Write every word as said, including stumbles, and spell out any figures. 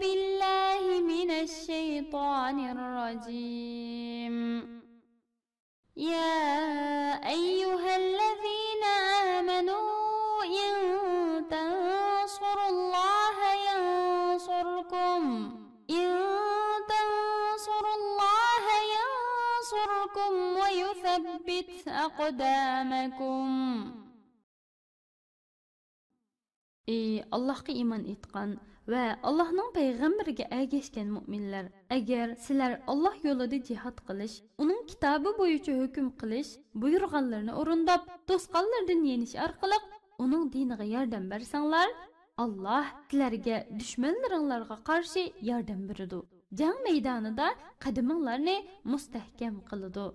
بالله من الشيطان الرجيم. يا أيها الذين آمنوا إن تنصروا الله ينصركم، إن تنصروا الله ينصركم ويثبت أقدامكم. ئى ئاللاھقا ئىمان ئېيتقان ۋە ئاللاھنىڭ پەيغەمبىرىگە ئەگەشكەن مۇئمىنلەر، ئەگەر سىلەر ئاللاھ يولىدا جىھاد قىلىش، ئۇنىڭ كىتابى بويىچە ھۆكۈم قىلىش بۇيرۇغانلىرىنى ئورۇنداپ، توسقانلىرىدىن يېنىش ئارقىلىق ئۇنىڭ دىنىغا ياردەم بەرسەڭلار، ئاللاھ سىلەرگە دۈشمەنلىرىڭلارغا قارشى ياردەم بېرىدۇ. جەڭ مەيدانىدا قەدىمىڭلارنى مۇستەھكەم قىلىدۇ.